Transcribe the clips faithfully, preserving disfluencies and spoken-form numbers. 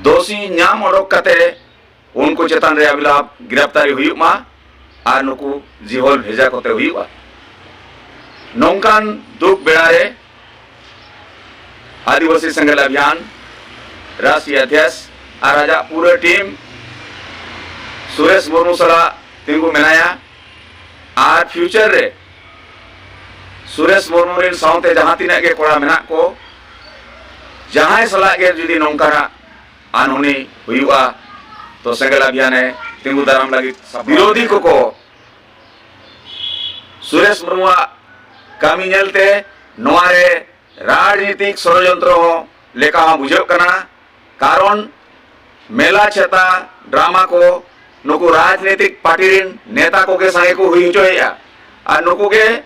ᱫᱳᱥᱤ ᱧᱟᱢ ᱚᱰᱚᱠ ᱠᱟᱛᱮ ᱩᱱᱠᱩ ᱪᱮᱛᱟᱱ ᱨᱮ ᱟᱵᱤᱞᱟᱵ ᱜᱤᱨᱟᱯᱛᱟᱨᱤ ᱦᱩᱭᱩᱜ ᱢᱟ ᱟᱨ ᱱᱩᱠᱩ ᱡᱤᱦᱚᱞ ᱵᱷᱮᱡᱟ ᱠᱚᱛᱮ ᱦᱩᱭᱩᱜᱼᱟ᱾ ᱱᱚᱝᱠᱟᱱ ᱫᱩᱠ ᱵᱮᱲᱟ ᱨᱮ ᱟᱹᱫᱤᱵᱟᱹᱥᱤ ᱥᱮᱸᱜᱮᱞ ᱚᱵᱷᱤᱭᱟᱱ ᱨᱟᱥᱴᱨᱤᱭᱚ ᱚᱫᱷᱭᱚᱠᱥ ᱟᱨ ᱟᱡᱟᱜ ᱯᱩᱨᱟᱹ ᱴᱤᱢ ᱥᱩᱨᱮᱥ ᱢᱩᱨᱢᱩ ᱥᱟᱞᱟᱜ ᱛᱤᱸᱜᱩ ᱢᱮᱱᱟᱭᱟ᱾ ᱟᱨ ᱯᱷᱤᱭᱩᱪᱟᱨ ᱨᱮ ᱥᱩᱨᱮᱥ ᱢᱩᱨᱢᱩ ᱨᱮᱱ ᱥᱟᱶᱛᱮ ᱡᱟᱦᱟᱸ ᱛᱤᱱᱟᱹᱜ ᱜᱮ ᱠᱚᱲᱟ ᱢᱮᱱᱟᱜ ᱠᱚ, ᱡᱟᱦᱟᱸᱭ ᱥᱟᱞᱟᱜ ᱜᱮ ᱡᱩᱫᱤ ᱱᱚᱝᱠᱟᱱᱟᱜ ᱟᱱᱦᱚᱱᱤ ᱦᱩᱭᱩᱜᱼᱟ, ᱛᱚ ᱥᱮᱸᱜᱮᱞ ᱚᱵᱷᱤᱭᱟᱱᱮ ᱛᱤᱸᱜᱩ ᱫᱟᱨᱟᱢ ᱞᱟᱹᱜᱤᱫ ᱥᱟᱯᱲᱟᱣ᱾ ᱵᱤᱨᱳᱫᱷᱤ ᱠᱚᱠᱚ ᱥᱩᱨᱮᱥ ᱢᱩᱨᱢᱩᱣᱟᱜ ᱠᱟᱹᱢᱤ ᱧᱮᱞᱛᱮ ᱱᱚᱣᱟ ᱨᱮ ᱨᱟᱡᱽᱱᱤᱛᱤᱠ ᱥᱚᱲᱚᱡᱚᱱᱛᱨᱚ ᱦᱚᱸ ᱞᱮᱠᱟ ᱦᱚᱸ ᱵᱩᱡᱷᱟᱹᱜ ᱠᱟᱱᱟ᱾ ᱠᱟᱨᱚᱱ ᱢᱮᱞᱟ ᱪᱷᱟᱛᱟ ᱰᱨᱟᱢᱟ ᱠᱚ ᱱᱩᱠᱩ ᱨᱟᱡᱽᱱᱤᱛᱤᱠ ᱯᱟᱨᱴᱤ ᱨᱮᱱ ᱱᱮᱛᱟ ᱠᱚᱜᱮ ᱥᱟᱸᱜᱮ ᱠᱚ ᱦᱩᱭ ᱦᱚᱪᱚᱭᱮᱫᱼᱟ᱾ ᱟᱨ ᱱᱩᱠᱩ ᱜᱮ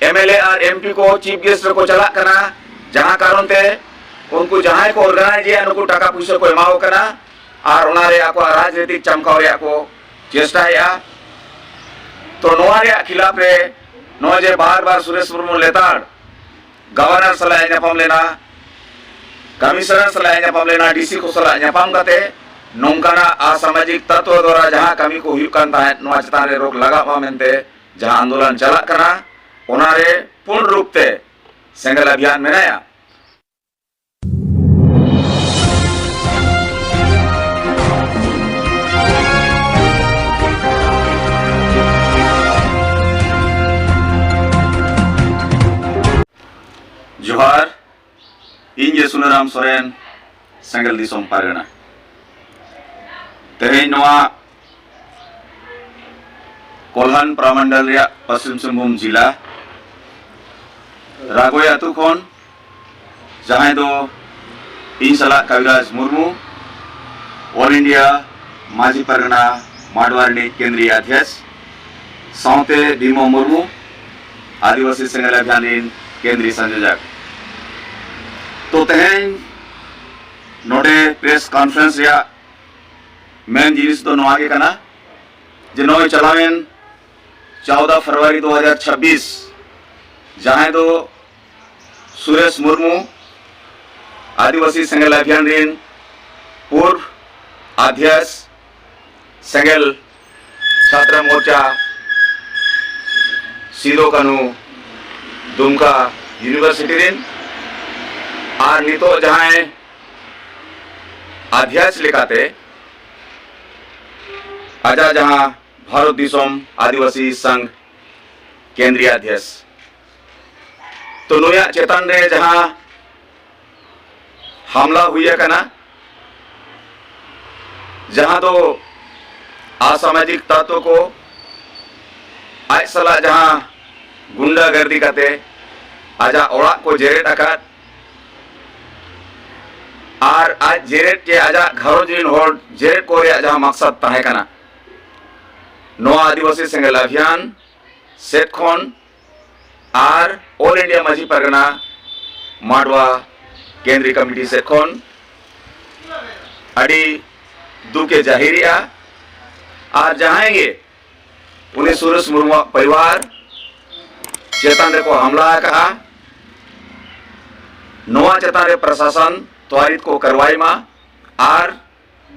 M L A R M P ᱠᱚ ᱪᱤᱯ ᱜᱮᱥᱴ ᱨᱮᱠᱚ ᱪᱟᱞᱟᱜ ᱠᱟᱱᱟ, ᱡᱟᱦᱟᱸ ᱠᱟᱨᱚᱱ ᱛᱮ ᱩᱱᱠᱩ ᱡᱟᱦᱟᱸᱭ ᱠᱚ ᱚᱨᱜᱟᱱᱟᱭᱤᱡ ᱮᱫᱼᱟ ᱱᱩᱠᱩ ᱴᱟᱠᱟ ᱯᱩᱭᱥᱟᱹ ᱠᱚ ᱮᱢᱟ ᱠᱚ ᱠᱟᱱᱟ ᱟᱨ ᱚᱱᱟ ᱨᱮ ᱟᱠᱚᱣᱟᱜ ᱨᱟᱡᱽᱱᱤᱛᱤᱠ ᱪᱟᱢᱠᱟᱣ ᱨᱮᱭᱟᱜ ᱠᱚ ᱪᱮᱥᱴᱟᱭᱮᱫᱼᱟ᱾ ᱛᱚ ᱱᱚᱣᱟ ᱨᱮᱭᱟᱜ ᱠᱷᱤᱞᱟᱯ ᱨᱮ ᱱᱚᱜᱼᱚᱭ ᱡᱮ ᱵᱟᱨ ᱵᱟᱨ ᱥᱩᱨᱮᱥ ᱢᱩᱨᱢᱩ ᱞᱮᱛᱟᱲ ᱜᱚᱵᱷᱚᱨᱱᱚᱨ ᱥᱟᱞᱟᱜ ᱮ ᱧᱟᱯᱟᱢ ᱞᱮᱱᱟ, ᱠᱚᱢᱤᱥᱚᱱᱟᱨ ᱥᱟᱞᱟᱜ ᱮ ᱧᱟᱯᱟᱢ ᱞᱮᱱᱟ, ᱰᱤ ᱥᱤ ᱠᱚ ᱥᱟᱞᱟᱜ ᱧᱟᱯᱟᱢ ᱠᱟᱛᱮ ᱱᱚᱝᱠᱟᱱᱟᱜ ᱟᱥᱟᱢᱟᱡᱤᱠ ᱛᱚᱛᱛᱣᱚ ᱫᱣᱟᱨᱟ ᱡᱟᱦᱟᱸ ᱠᱟᱹᱢᱤ ᱠᱚ ᱦᱩᱭᱩᱜ ᱠᱟᱱ ᱛᱟᱦᱮᱸᱫ, ᱱᱚᱣᱟ ᱪᱮᱛᱟᱱ ᱨᱮ ᱨᱳᱠ ᱞᱟᱜᱟᱜ ᱢᱟ ᱢᱮᱱᱛᱮ ᱡᱟᱦᱟᱸ ᱟᱱᱫᱳᱞᱚᱱ ᱪᱟᱞᱟᱜ ᱠᱟᱱᱟ, ᱚᱱᱟ ᱨᱮ ᱯᱩᱨᱱ ᱨᱩᱯ ᱛᱮ ᱥᱮᱸᱜᱮᱞ ᱚᱵᱷᱤᱭᱟᱱ ᱢᱮᱱᱟᱭᱟ᱾ ᱡᱚᱦᱟᱨ, ᱤᱧ ᱜᱮ ᱥᱩᱱᱟᱹᱨᱟᱢ ᱥᱚᱨᱮᱱ, ᱥᱮᱸᱜᱮᱞ ᱫᱤᱥᱚᱢ ᱯᱟᱨᱜᱟᱱᱟ᱾ ᱛᱮᱦᱮᱧ ᱱᱚᱣᱟ ᱠᱚᱞᱦᱟᱱ ᱯᱨᱟᱢᱚᱱᱰᱚᱞ ᱨᱮᱭᱟᱜ ᱯᱚᱥᱪᱤᱢ ᱥᱤᱝᱵᱷᱩᱢ ᱡᱤᱞᱟ ᱨᱟᱜᱚᱭ ᱟᱹᱛᱩ ᱠᱷᱚᱱ, ᱡᱟᱦᱟᱸᱭ ᱫᱚ ᱤᱧ ᱥᱟᱞᱟᱜ ᱠᱟᱵᱤᱨᱟᱡᱽ ᱢᱩᱨᱢᱩ, ᱚᱞ ᱤᱱᱰᱤᱭᱟ ᱢᱟᱹᱡᱷᱤ ᱯᱟᱨᱜᱟᱱᱟ ᱢᱟᱰᱣᱟ ᱨᱤᱱᱤᱡ ᱠᱮᱱᱫᱨᱤᱭ ᱚᱫᱷᱭᱚᱠᱥ, ᱥᱟᱶᱛᱮ ᱵᱷᱤᱢᱚ ᱢᱩᱨᱢᱩ, ᱟᱹᱫᱤᱵᱟᱹᱥᱤ ᱥᱮᱸᱜᱮᱞ ᱚᱵᱷᱤᱭᱟᱱ ᱨᱤᱱ ᱠᱮᱱᱫᱨᱤᱭ ᱥᱚᱝᱡᱳᱡᱚᱠ᱾ ᱛᱚ ᱛᱮᱦᱮᱧ ᱱᱚᱰᱮ ᱯᱨᱮᱥ ᱠᱚᱱᱯᱷᱟᱨᱮᱱᱥ ᱨᱮᱭᱟᱜ ᱢᱮᱱ ᱡᱤᱱᱤᱥ ᱫᱚ ᱱᱚᱣᱟ ᱜᱮ ᱠᱟᱱᱟ ᱡᱮ ᱱᱚᱜᱼᱚᱭ ᱪᱟᱞᱟᱣᱮᱱ ᱪᱳᱫᱟ ᱯᱷᱮᱵᱽᱨᱩᱣᱟᱨᱤ ᱫᱩ ᱦᱟᱡᱟᱨ ᱪᱷᱟᱵᱵᱤᱥ, ᱡᱟᱦᱟᱸᱭ ᱫᱚ ᱥᱩᱨᱮᱥ ᱢᱩᱨᱢᱩ, ᱟᱹᱫᱤᱵᱟᱹᱥᱤ ᱥᱮᱸᱜᱮᱞ ᱚᱵᱷᱤᱭᱟᱱ ᱨᱤᱱ ᱯᱩᱨᱵ ᱟᱫᱷᱭᱟᱥ ᱥᱮᱸᱜᱮᱞ ᱪᱷᱟᱛᱨᱟ ᱢᱳᱨᱪᱟ ᱥᱤᱫᱩ ᱠᱟᱹᱱᱦᱩ ᱫᱩᱢᱠᱟ ᱤᱭᱩᱱᱤᱵᱷᱟᱨᱥᱤᱴᱤ ᱨᱮᱱ, ᱟᱨ ᱱᱤᱛᱚᱜ ᱡᱟᱦᱟᱸᱭ ᱟᱫᱷᱭᱟᱥ ᱞᱮᱠᱟᱛᱮ ᱟᱡᱟᱜ ᱡᱟᱦᱟᱸ ᱵᱷᱟᱨᱚᱛ ᱫᱤᱥᱚᱢ ᱟᱹᱫᱤᱵᱟᱹᱥᱤ ᱥᱟᱝ ᱠᱮᱱᱫᱨᱤᱭᱟ ᱟᱫᱷᱭᱟᱥ, ᱛᱚ ᱱᱩᱭᱟᱜ ᱪᱮᱛᱟᱱ ᱨᱮ ᱡᱟᱦᱟᱸ ᱦᱟᱢᱞᱟ ᱦᱩᱭ ᱟᱠᱟᱱᱟ, ᱡᱟᱦᱟᱸ ᱫᱚ ᱟᱥᱟᱢᱟᱡᱤᱠ ᱛᱟᱛᱛᱚ ᱠᱚ ᱟᱡ ᱥᱟᱞᱟᱜ ᱡᱟᱦᱟᱸ ᱜᱩᱱᱰᱟ ᱜᱟᱨᱫᱤ ᱠᱟᱛᱮ ᱟᱡᱟᱜ ᱚᱲᱟᱜ ᱠᱚ ᱡᱮᱨᱮᱫ ᱟᱠᱟᱫ, ᱟᱨ ᱟᱡ ᱡᱮᱨᱮᱫ ᱪᱮ ᱟᱡᱟᱜ ᱜᱷᱟᱨᱚᱸᱡᱽ ᱨᱤᱱ ᱦᱚᱲ ᱡᱮᱨᱮᱫ ᱠᱚ ᱨᱮᱭᱟᱜ ᱡᱟᱦᱟᱸ ᱢᱟᱠᱥᱟᱫ ᱛᱟᱦᱮᱸ ᱠᱟᱱᱟ, ᱱᱚᱣᱟ ᱟᱹᱫᱤᱵᱟᱹᱥᱤ ᱥᱮᱸᱜᱮᱞ ᱟᱵᱷᱤᱭᱟᱱ ᱥᱮᱫ ᱠᱷᱚᱱ ᱟᱨ ᱚᱞ ᱤᱱᱰᱤᱭᱟ ᱢᱟᱹᱡᱷᱤ ᱯᱟᱨᱜᱟᱱᱟ ᱢᱟᱰᱣᱟ ᱠᱮᱱᱫᱨᱤᱭ ᱠᱚᱢᱤᱴᱤ ᱥᱮᱫ ᱠᱷᱚᱱ ᱟᱹᱰᱤ ᱫᱩᱠ ᱮ ᱡᱟᱹᱦᱤᱨᱮᱜᱼᱟ᱾ ᱟᱨ ᱡᱟᱦᱟᱸᱭ ᱜᱮ ᱩᱱᱤ ᱥᱩᱨᱮᱥ ᱢᱩᱨᱢᱩᱣᱟᱜ ᱯᱚᱨᱤᱵᱟᱨ ᱪᱮᱛᱟᱱ ᱨᱮᱠᱚ ᱦᱟᱢᱞᱟ ᱟᱠᱟᱫᱼᱟ, ᱱᱚᱣᱟ ᱪᱮᱛᱟᱱ ᱨᱮ ᱯᱨᱚᱥᱟᱥᱚᱱ ᱛᱣᱟᱨᱤᱛ ᱠᱚ ᱠᱟᱨᱣᱟᱭ ᱢᱟ ᱟᱨ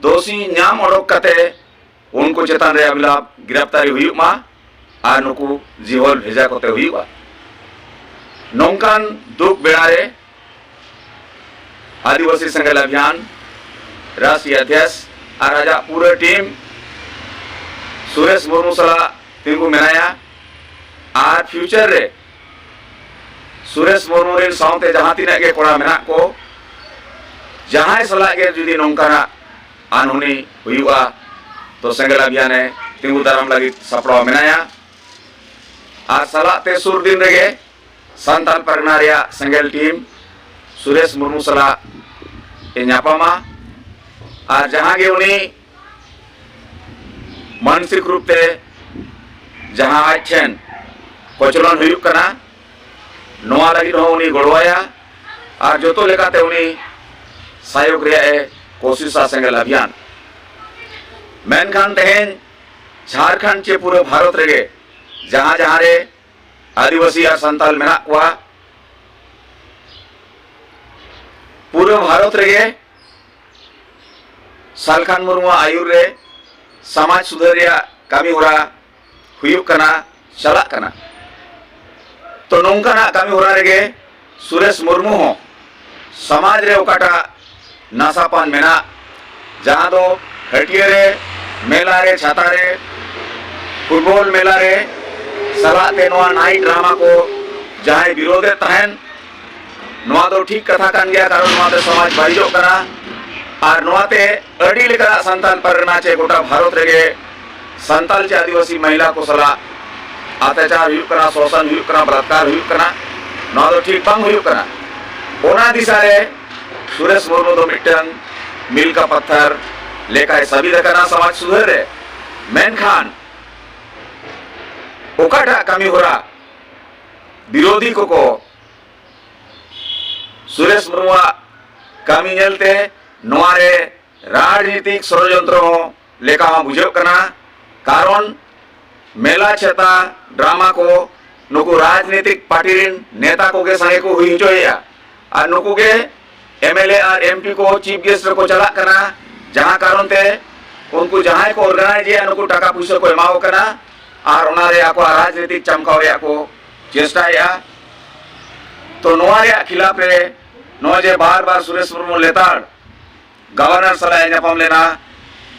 ᱫᱳᱥᱤ ᱧᱟᱢ ᱚᱰᱚᱠ ᱠᱟᱛᱮ ᱩᱱᱠᱩ ᱪᱮᱛᱟᱱ ᱨᱮ ᱟᱵᱤᱞᱟᱯ ᱜᱤᱨᱟᱯᱛᱟᱨᱤ ᱦᱩᱭᱩᱜ ᱢᱟ ᱟᱨ ᱱᱩᱠᱩ ᱡᱤᱦᱚᱞ ᱵᱷᱮᱡᱟ ᱠᱚᱛᱮ ᱦᱩᱭᱩᱜᱼᱟ᱾ ᱱᱚᱝᱠᱟᱱ ᱫᱩᱠ ᱵᱮᱲᱟ ᱨᱮ ᱟᱹᱫᱤᱵᱟᱹᱥᱤ ᱥᱮᱸᱜᱮᱞ ᱟᱵᱷᱤᱭᱟᱱ ᱨᱟᱥᱴᱨᱤᱭ ᱟᱫᱷᱭᱟᱥ ᱟᱨ ᱟᱡᱟᱜ ᱯᱩᱨᱟᱹ ᱴᱤᱢ ᱥᱩᱨᱮᱥ ᱢᱩᱨᱢᱩ ᱥᱟᱞᱟᱜ ᱛᱤᱸᱜᱩ ᱢᱮᱱᱟᱭᱟ᱾ ᱟᱨ ᱯᱷᱤᱭᱩᱪᱟᱨ ᱨᱮ ᱥᱩᱨᱮᱥ ᱢᱩᱨᱢᱩ ᱨᱮᱱ ᱥᱟᱶᱛᱮ ᱡᱟᱦᱟᱸ ᱛᱤᱱᱟᱹᱜ ᱜᱮ ᱠᱚᱲᱟ ᱢᱮᱱᱟᱜ ᱠᱚ, ᱡᱟᱦᱟᱸᱭ ᱥᱟᱞᱟᱜ ᱜᱮ ᱡᱩᱫᱤ ᱱᱚᱝᱠᱟᱱᱟᱜ ᱟᱱᱦᱩᱱᱤ ᱦᱩᱭᱩᱜᱼᱟ, ᱛᱚ ᱥᱮᱸᱜᱮᱞ ᱟᱵᱷᱤᱭᱟᱱᱮ ᱛᱤᱸᱜᱩ ᱫᱟᱨᱟᱢ ᱞᱟᱹᱜᱤᱫ ᱥᱟᱯᱲᱟᱣ ᱢᱮᱱᱟᱭᱟ᱾ ᱟᱨ ᱥᱟᱞᱟᱜ ᱛᱮ ᱥᱩᱨ ᱫᱤᱱ ᱨᱮᱜᱮ ᱥᱟᱱᱛᱟᱲ ᱯᱟᱨᱜᱟᱱᱟ ᱨᱮᱭᱟᱜ ᱥᱮᱸᱜᱮᱞ ᱴᱤᱢ ᱥᱩᱨᱮᱥ ᱢᱩᱨᱢᱩ ᱥᱟᱞᱟᱜ ᱮ ᱧᱟᱯᱟᱢᱟ ᱟᱨ ᱡᱟᱦᱟᱸ ᱜᱮ ᱩᱱᱤ ᱢᱟᱱᱥᱤᱠ ᱨᱩᱯ ᱛᱮ ᱡᱟᱦᱟᱸ ᱟᱡ ᱴᱷᱮᱱ ᱠᱚᱪᱞᱚᱱ ᱦᱩᱭᱩᱜ ᱠᱟᱱᱟ, ᱱᱚᱣᱟ ᱞᱟᱹᱜᱤᱫ ᱦᱚᱸ ᱩᱱᱤ ᱜᱚᱲᱚᱣᱟᱭᱟ ᱟᱨ ᱡᱚᱛᱚ ᱞᱮᱠᱟᱛᱮ ᱩᱱᱤ ᱥᱟᱭᱚᱠ ᱨᱮᱭᱟᱜ ᱮ ᱠᱳᱥᱤᱥᱟ ᱥᱮᱸᱜᱮᱞ ᱟᱵᱷᱤᱭᱟᱱ᱾ ᱢᱮᱱᱠᱷᱟᱱ ᱛᱮᱦᱮᱧ ᱡᱷᱟᱲᱠᱷᱚᱸᱰ ᱪᱮ ᱯᱩᱨᱟᱹ ᱵᱷᱟᱨᱚᱛ ᱨᱮᱜᱮ ᱡᱟᱦᱟᱸ ᱡᱟᱦᱟᱸ ᱨᱮ ᱟᱹᱫᱤᱵᱟᱹᱥᱤ ᱟᱨ ᱥᱟᱱᱛᱟᱞ ᱢᱮᱱᱟᱜ ᱠᱚᱣᱟ, ᱯᱩᱨᱟᱹ ᱵᱷᱟᱨᱚᱛ ᱨᱮᱜᱮ ᱥᱟᱞᱠᱷᱟᱱ ᱢᱩᱨᱢᱩᱣᱟᱜ ᱟᱹᱭᱩᱨ ᱨᱮ ᱥᱚᱢᱟᱡᱽ ᱥᱩᱫᱷᱟᱹᱨ ᱨᱮᱭᱟᱜ ᱠᱟᱹᱢᱤ ᱦᱚᱨᱟ ᱦᱩᱭᱩᱜ ᱠᱟᱱᱟ, ᱪᱟᱞᱟᱜ ᱠᱟᱱᱟ᱾ ᱛᱚ, ᱱᱚᱝᱠᱟᱱᱟᱜ ᱠᱟᱹᱢᱤ ᱦᱚᱨᱟ ᱨᱮᱜᱮ ᱥᱩᱨᱮᱥ ᱢᱩᱨᱢᱩ ᱦᱚᱸ ᱥᱚᱢᱟᱡᱽ ᱨᱮ ᱚᱠᱟᱴᱟᱜ ᱱᱟᱥᱟᱯᱟᱱ ᱢᱮᱱᱟᱜ, ᱡᱟᱦᱟᱸ ᱫᱚ ᱦᱟᱹᱴᱤᱭᱟᱹ ᱨᱮ, ᱢᱮᱞᱟ ᱨᱮ, ᱪᱷᱟᱛᱟ ᱨᱮ, ᱯᱷᱩᱴᱵᱚᱞ ᱢᱮᱞᱟ ᱨᱮ ᱥᱟᱞᱟᱜ ᱛᱮ ᱱᱚᱣᱟ ᱱᱟᱭᱤᱴ ᱰᱨᱟᱢᱟ ᱠᱚ ᱡᱟᱦᱟᱸᱭ ᱵᱤᱨᱳᱫᱮᱫ ᱛᱟᱦᱮᱱ, ᱱᱚᱣᱟ ᱫᱚ ᱴᱷᱤᱠ ᱠᱟᱛᱷᱟ ᱠᱟᱱ ᱜᱮᱭᱟ, ᱠᱟᱨᱚᱱ ᱱᱚᱣᱟ ᱛᱮ ᱥᱚᱢᱟᱡᱽ ᱵᱟᱹᱲᱤᱡᱚᱜ ᱠᱟᱱᱟ᱾ ᱟᱨ ᱱᱚᱣᱟ ᱛᱮ ᱟᱹᱰᱤ ᱞᱮᱠᱟᱱᱟᱜ ᱥᱟᱱᱛᱟᱲ ᱯᱟᱨᱜᱟᱱᱟ ᱪᱮ ᱜᱚᱴᱟ ᱵᱷᱟᱨᱚᱛ ᱨᱮᱜᱮ ᱥᱟᱱᱛᱟᱲ ᱪᱮ ᱟᱹᱫᱤᱵᱟᱹᱥᱤ ᱢᱚᱦᱤᱞᱟ ᱠᱚ ᱥᱟᱞᱟᱜ ᱚᱛᱛᱟᱪᱟᱨ ᱦᱩᱭᱩᱜ ᱠᱟᱱᱟ, ᱥᱳᱥᱚᱱ ᱦᱩᱭᱩᱜ ᱠᱟᱱᱟ, ᱵᱟᱞᱟᱛᱠᱟᱨ ᱦᱩᱭᱩᱜ ᱠᱟᱱᱟ᱾ ᱱᱚᱣᱟ ᱫᱚ ᱴᱷᱤᱠ ᱵᱟᱝ ᱦᱩᱭᱩᱜ ᱠᱟᱱᱟ᱾ ᱚᱱᱟ ᱫᱤᱥᱟ ᱨᱮ ᱥᱩᱨᱮᱥ ᱢᱩᱨᱢᱩ ᱫᱚ ᱢᱤᱫᱴᱟᱝ ᱢᱤᱞ ᱠᱟ ᱯᱟᱛᱷᱟᱨ ᱞᱮᱠᱟᱭ ᱥᱟᱹᱵᱤᱫ ᱟᱠᱟᱱᱟ ᱥᱚᱢᱟᱡᱽ ᱥᱩᱫᱷᱟᱹᱨ ᱨᱮ᱾ ᱢᱮᱱᱠᱷᱟᱱ ᱚᱠᱟᱴᱟᱜ ᱠᱟᱹᱢᱤ ᱦᱚᱨᱟ ᱵᱤᱨᱳᱫᱷᱤ ᱠᱚᱠᱚ ᱥᱩᱨᱮᱥ ᱢᱩᱨᱢᱩᱣᱟᱜ ᱠᱟᱹᱢᱤ ᱧᱮᱞᱛᱮ ᱱᱚᱣᱟ ᱨᱮ ᱨᱟᱡᱽᱱᱤᱛᱤᱠ ᱥᱚᱲᱚᱡᱚᱱᱛᱨᱚ ᱦᱚᱸ ᱞᱮᱠᱟ ᱦᱚᱸ ᱵᱩᱡᱷᱟᱹᱜ ᱠᱟᱱᱟ᱾ ᱠᱟᱨᱚᱱ ᱢᱮᱞᱟ, ᱪᱷᱟᱛᱟ, ᱰᱨᱟᱢᱟ ᱠᱚ ᱱᱩᱠᱩ ᱨᱟᱡᱽᱱᱤᱛᱤᱠ ᱯᱟᱨᱴᱤ ᱨᱮᱱ ᱱᱮᱛᱟ ᱠᱚᱜᱮ ᱥᱟᱸᱜᱮ ᱠᱚ ᱦᱩᱭ ᱦᱚᱪᱚᱭᱮᱫᱼᱟ᱾ ᱟᱨ ᱱᱩᱠᱩ ᱜᱮ M L A R M P ᱠᱚ ᱪᱤᱯ ᱜᱮᱥᱴ ᱨᱮᱠᱚ ᱪᱟᱞᱟᱜ ᱠᱟᱱᱟ, ᱡᱟᱦᱟᱸ ᱠᱟᱨᱚᱱ ᱛᱮ ᱩᱱᱠᱩ ᱡᱟᱦᱟᱸᱭ ᱠᱚ ᱚᱨᱜᱟᱱᱟᱭᱤᱡᱽ ᱮᱫᱼᱟ, ᱱᱩᱠᱩ ᱴᱟᱠᱟ ᱯᱩᱭᱥᱟᱹ ᱠᱚ ᱮᱢᱟ ᱠᱚ ᱠᱟᱱᱟ ᱟᱨ ᱚᱱᱟ ᱨᱮ ᱟᱠᱚᱣᱟᱜ ᱨᱟᱡᱽᱱᱤᱛᱤᱠ ᱪᱟᱢᱠᱟᱣ ᱨᱮᱭᱟᱜ ᱠᱚ ᱪᱮᱥᱴᱟᱭᱮᱫᱼᱟ᱾ ᱛᱚ, ᱱᱚᱣᱟ ᱨᱮᱭᱟᱜ ᱠᱷᱤᱞᱟᱯ ᱨᱮ ᱱᱚᱜᱼᱚᱭ ᱡᱮ ᱵᱟᱨ ᱵᱟᱨ ᱥᱩᱨᱮᱥ ᱢᱩᱨᱢᱩ ᱞᱮᱛᱟᱲ ᱜᱚᱵᱷᱚᱨᱱᱚᱨ ᱥᱟᱞᱟᱜ ᱮ ᱧᱟᱯᱟᱢ ᱞᱮᱱᱟ,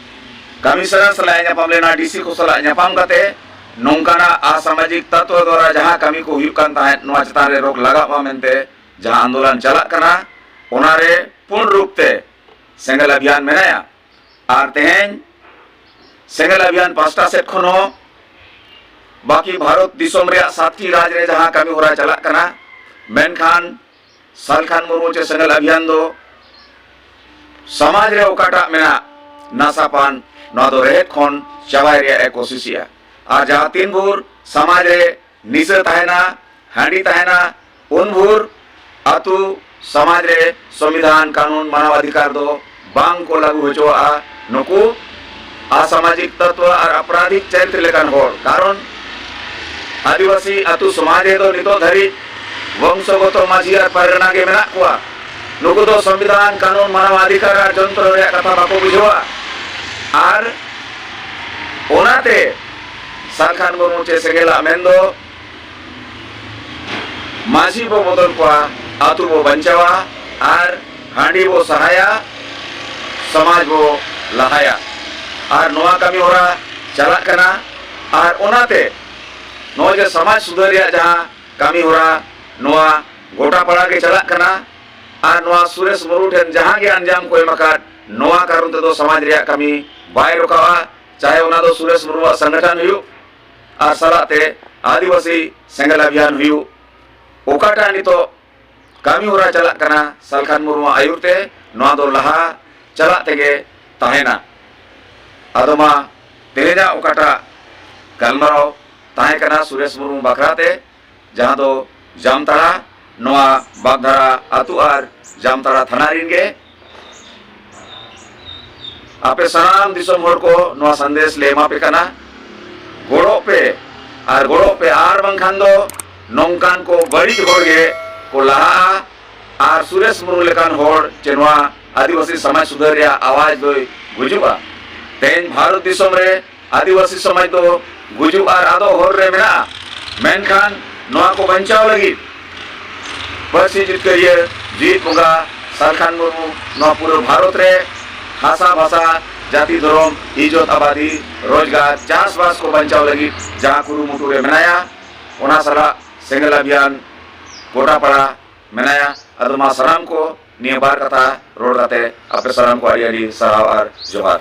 ᱠᱚᱢᱤᱥᱚᱱᱟᱨ ᱥᱟᱞᱟᱜ ᱮ ᱧᱟᱯᱟᱢ ᱞᱮᱱᱟ, ᱰᱤ ᱥᱤ ᱠᱚ ᱥᱟᱞᱟᱜ ᱧᱟᱯᱟᱢ ᱠᱟᱛᱮ ᱱᱚᱝᱠᱟᱱᱟᱜ ᱟᱥᱟᱢᱟᱡᱤᱠ ᱛᱚᱛᱣᱚ ᱫᱣᱟᱨᱟ ᱡᱟᱦᱟᱸ ᱠᱟᱹᱢᱤ ᱠᱚ ᱦᱩᱭᱩᱜ ᱠᱟᱱ ᱛᱟᱦᱮᱸᱫ, ᱱᱚᱣᱟ ᱪᱮᱛᱟᱱ ᱨᱮ ᱨᱳᱠ ᱞᱟᱜᱟᱜ ᱢᱟ ᱢᱮᱱᱛᱮ ᱡᱟᱦᱟᱸ ᱟᱱᱫᱳᱞᱚᱱ ᱪᱟᱞᱟᱜ ᱠᱟᱱᱟ, ᱚᱱᱟᱨᱮ ᱯᱩᱨᱱ ᱨᱩᱯ ᱛᱮ ᱥᱮᱸᱜᱮᱞ ᱚᱵᱷᱤᱭᱟᱱ ᱢᱮᱱᱟᱭᱟ᱾ ᱟᱨ ᱛᱮᱦᱮᱧ ᱥᱮᱸᱜᱮᱞ ᱚᱵᱷᱤᱭᱟᱱ ᱯᱟᱥᱴᱟ ᱥᱮᱫ ᱠᱷᱚᱱ ᱦᱚᱸ ᱵᱟᱹᱠᱤ ᱵᱷᱟᱨᱚᱛ ᱫᱤᱥᱚᱢ ᱨᱮᱭᱟᱜ ᱥᱟᱛᱴᱤ ᱨᱟᱡᱽ ᱨᱮ ᱡᱟᱦᱟᱸ ᱠᱟᱹᱢᱤ ᱦᱚᱨᱟ ᱪᱟᱞᱟᱜ ᱠᱟᱱᱟ, ᱢᱮᱱᱠᱷᱟᱱ ᱥᱟᱞᱠᱷᱟᱱ ᱢᱩᱨᱢᱩ ᱪᱮ ᱥᱮᱸᱜᱮᱞ ᱚᱵᱷᱤᱭᱟᱱ ᱫᱚ ᱥᱚᱢᱟᱡᱽ ᱨᱮ ᱚᱠᱟᱴᱟᱜ ᱢᱮᱱᱟᱜ ᱱᱟᱥᱟᱯᱟᱱ, ᱱᱚᱣᱟ ᱫᱚ ᱨᱮᱦᱮᱫ ᱠᱷᱚᱱ ᱪᱟᱵᱟᱭ ᱨᱮᱭᱟᱜ ᱮ ᱠᱳᱥᱤᱥᱮᱜᱼᱟ᱾ ᱟᱨ ᱡᱟᱦᱟᱸ ᱛᱤᱱ ᱵᱷᱳᱨ ᱥᱚᱢᱟᱡᱽ ᱨᱮ ᱱᱤᱥᱟᱹ ᱛᱟᱦᱮᱱᱟ, ᱦᱟᱺᱰᱤ ᱛᱟᱦᱮᱱᱟ, ᱩᱱ ᱵᱷᱳᱨ ᱟᱛᱳ ᱥᱚᱢᱟᱡᱽ ᱨᱮ ᱥᱚᱝᱵᱤᱫᱷᱟᱱ, ᱠᱟᱹᱱᱩᱱ, ᱢᱟᱱᱟᱣ ᱚᱫᱷᱤᱠᱟᱨ ᱫᱚ ᱵᱟᱝ ᱠᱚ ᱞᱟᱹᱜᱩ ᱦᱚᱪᱚᱣᱟᱜᱼᱟ ᱱᱩᱠᱩ ᱟᱥᱟᱢᱟᱡᱤᱠ ᱛᱚᱛᱣᱚ ᱟᱨ ᱟᱯᱨᱟᱫᱷᱤᱠ ᱪᱟᱨᱤᱛᱨᱚ ᱞᱮᱠᱟᱱ ᱦᱚᱲ᱾ ᱠᱟᱨᱚᱱ ᱟᱹᱫᱤᱵᱟᱹᱥᱤ ᱟᱹᱛᱩ ᱥᱚᱢᱟᱡᱽ ᱨᱮᱫᱚ ᱱᱤᱛᱚᱜ ᱫᱷᱟᱹᱨᱤᱡ ᱵᱚᱝᱥᱚᱜᱚᱛᱚ ᱢᱟᱹᱡᱷᱤ ᱟᱨ ᱯᱟᱨᱜᱟᱱᱟ ᱜᱮ ᱢᱮᱱᱟᱜ ᱠᱚᱣᱟ᱾ ᱱᱩᱠᱩ ᱫᱚ ᱥᱚᱝᱵᱤᱫᱷᱟᱱ, ᱠᱟᱹᱱᱩᱱ, ᱢᱟᱱᱟᱣ ᱚᱫᱷᱤᱠᱟᱨ ᱟᱨ ᱡᱚᱱᱛᱨᱚ ᱨᱮᱭᱟᱜ ᱠᱟᱛᱷᱟ ᱵᱟᱠᱚ ᱵᱩᱡᱷᱟᱹᱣᱟ᱾ ᱟᱨ ᱚᱱᱟᱛᱮ ᱥᱟᱞᱠᱷᱟᱱ ᱢᱩᱨᱢᱩ ᱪᱮ ᱥᱮᱸᱜᱮᱞᱟᱜ ᱢᱮᱱ ᱫᱚ ᱢᱟᱹᱡᱷᱤ ᱵᱚ ᱵᱚᱫᱚᱞ ᱠᱚᱣᱟ, ᱟᱹᱛᱩ ᱵᱚ ᱵᱟᱧᱪᱟᱣᱟ, ᱟᱨ ᱦᱟᱺᱰᱤ ᱵᱚ ᱥᱟᱦᱟᱭᱟ, ᱥᱚᱢᱟᱡᱽ ᱵᱚ ᱞᱟᱦᱟᱭᱟ᱾ ᱟᱨ ᱱᱚᱣᱟ ᱠᱟᱹᱢᱤ ᱦᱚᱨᱟ ᱪᱟᱞᱟᱜ ᱠᱟᱱᱟ᱾ ᱟᱨ ᱚᱱᱟᱛᱮ ᱱᱚᱜᱼᱚᱭ ᱡᱮ ᱥᱚᱢᱟᱡᱽ ᱥᱩᱫᱷᱟᱹᱨ ᱨᱮᱭᱟᱜ ᱡᱟᱦᱟᱸ ᱠᱟᱹᱢᱤ ᱦᱚᱨᱟ, ᱱᱚᱣᱟ ᱜᱚᱴᱟ ᱯᱟᱲᱟ ᱜᱮ ᱪᱟᱞᱟᱜ ᱠᱟᱱᱟ᱾ ᱟᱨ ᱱᱚᱣᱟ ᱥᱩᱨᱮᱥ ᱢᱩᱨᱢᱩ ᱴᱷᱮᱱ ᱡᱟᱦᱟᱸ ᱜᱮ ᱟᱧᱡᱟᱢ ᱠᱚ ᱮᱢ ᱟᱠᱟᱫ, ᱱᱚᱣᱟ ᱠᱟᱨᱚᱱ ᱛᱮᱫᱚ ᱥᱚᱢᱟᱡᱽ ᱨᱮᱭᱟᱜ ᱠᱟᱹᱢᱤ ᱵᱟᱭ ᱨᱚᱠᱟᱣᱟ, ᱪᱟᱦᱮ ᱚᱱᱟ ᱫᱚ ᱥᱩᱨᱮᱥ ᱢᱩᱨᱢᱩᱣᱟᱜ ᱥᱚᱝᱜᱚᱴᱷᱚᱱ ᱦᱩᱭᱩᱜ ᱟᱨ ᱥᱟᱞᱟᱜ ᱛᱮ ᱟᱹᱫᱤᱵᱟᱹᱥᱤ ᱥᱮᱸᱜᱮᱞ ᱚᱵᱷᱤᱭᱟᱱ ᱦᱩᱭᱩᱜ, ᱚᱠᱟᱴᱟᱜ ᱱᱤᱛᱚᱜ ᱠᱟᱹᱢᱤ ᱦᱚᱨᱟ ᱪᱟᱞᱟᱜ ᱠᱟᱱᱟ ᱥᱟᱞᱠᱷᱟᱱ ᱢᱩᱨᱢᱩᱣᱟᱜ ᱟᱹᱭᱩᱨ ᱛᱮ, ᱱᱚᱣᱟ ᱫᱚ ᱞᱟᱦᱟ ᱪᱟᱞᱟᱜ ᱛᱮᱜᱮ ᱛᱟᱦᱮᱱᱟ᱾ ᱟᱫᱚ ᱢᱟ ᱛᱮᱦᱮᱧᱟᱜ ᱚᱠᱟᱴᱟᱜ ᱜᱟᱞᱢᱟᱨᱟᱣ ᱛᱟᱦᱮᱸ ᱠᱟᱱᱟ ᱥᱩᱨᱮᱥ ᱢᱩᱨᱢᱩ ᱵᱟᱠᱷᱨᱟ ᱛᱮ, ᱡᱟᱦᱟᱸ ᱫᱚ ᱡᱟᱢᱛᱟᱲᱟ, ᱱᱚᱣᱟ ᱵᱟᱜᱽᱫᱷᱟᱨᱟ ᱟᱹᱛᱩ ᱟᱨ ᱡᱟᱢᱛᱟᱲᱟ ᱛᱷᱟᱱᱟ ᱨᱤᱱ ᱜᱮ᱾ ᱟᱯᱮ ᱥᱟᱱᱟᱢ ᱫᱤᱥᱚᱢ ᱦᱚᱲ ᱠᱚ ᱱᱚᱣᱟ ᱥᱟᱸᱫᱮᱥ ᱞᱮ ᱮᱢᱟ ᱯᱮ ᱠᱟᱱᱟ, ᱜᱚᱲᱚᱜ ᱯᱮ ᱟᱨ ᱜᱚᱲᱚᱜ ᱯᱮ, ᱟᱨ ᱵᱟᱝᱠᱷᱟᱱ ᱫᱚ ᱱᱚᱝᱠᱟᱱ ᱠᱚ ᱵᱟᱹᱲᱤᱡ ᱦᱚᱲ ᱜᱮ ᱠᱚ ᱞᱟᱦᱟᱜᱼᱟ᱾ ᱟᱨ ᱥᱩᱨᱮᱥ ᱢᱩᱨᱢᱩ ᱞᱮᱠᱟᱱ ᱦᱚᱲ ᱪᱮ ᱱᱚᱣᱟ ᱟᱹᱫᱤᱵᱟᱹᱥᱤ ᱥᱚᱢᱟᱡᱽ ᱥᱩᱫᱷᱟᱹᱨ ᱨᱮᱭᱟᱜ ᱟᱣᱟᱡᱽ ᱫᱚᱭ ᱜᱩᱡᱩᱜᱼᱟ᱾ ᱛᱮᱦᱮᱧ ᱵᱷᱟᱨᱚᱛ ᱫᱤᱥᱚᱢ ᱨᱮ ᱟᱹᱫᱤᱵᱟᱹᱥᱤ ᱥᱚᱢᱟᱡᱽ ᱫᱚ ᱜᱩᱡᱩᱜ ᱟᱨ ᱟᱫᱚᱜ ᱦᱚᱨ ᱨᱮ ᱢᱮᱱᱟᱜᱼᱟ᱾ ᱢᱮᱱᱠᱷᱟᱱ ᱱᱚᱣᱟ ᱠᱚ ᱵᱟᱧᱪᱟᱣ ᱞᱟᱹᱜᱤᱫ ᱯᱟᱹᱨᱥᱤ ᱡᱤᱛᱠᱟᱹᱨᱤᱭᱟᱹ, ᱡᱤᱣᱤᱫ ᱵᱚᱸᱜᱟ ᱥᱟᱞᱠᱷᱟᱱ ᱢᱩᱨᱢᱩ ᱱᱚᱣᱟ ᱯᱩᱨᱟᱹ ᱵᱷᱟᱨᱚᱛ ᱨᱮ ᱦᱟᱥᱟ ᱵᱷᱟᱥᱟ, ᱡᱟᱹᱛᱤ ᱫᱷᱚᱨᱚᱢ, ᱤᱡᱽᱡᱚᱛ ᱟᱵᱟᱫᱤ, ᱨᱳᱡᱽᱜᱟᱨ, ᱪᱟᱥᱵᱟᱥ ᱠᱚ ᱵᱟᱧᱪᱟᱣ ᱞᱟᱹᱜᱤᱫ ᱡᱟᱦᱟᱸ ᱠᱩᱨᱩᱢᱩᱴᱩ ᱨᱮ ᱢᱮᱱᱟᱭᱟ, ᱚᱱᱟ ᱥᱟᱞᱟᱜ ᱥᱮᱸᱜᱮᱞ ᱟᱵᱷᱤᱭᱟᱱ ᱜᱚᱴᱟ ᱯᱟᱲᱟ ᱢᱮᱱᱟᱭᱟ᱾ ᱟᱫᱚ ᱢᱟ ᱥᱟᱱᱟᱢ ᱠᱚ ᱱᱤᱭᱟᱹ ᱵᱟᱨ ᱠᱟᱛᱷᱟ ᱨᱚᱲ ᱠᱟᱛᱮ ᱟᱯᱮ ᱥᱟᱱᱟᱢ ᱠᱚ ᱟᱹᱰᱤ ᱟᱹᱰᱤ ᱥᱟᱨᱦᱟᱣ ᱟᱨ ᱡᱚᱦᱟᱨ᱾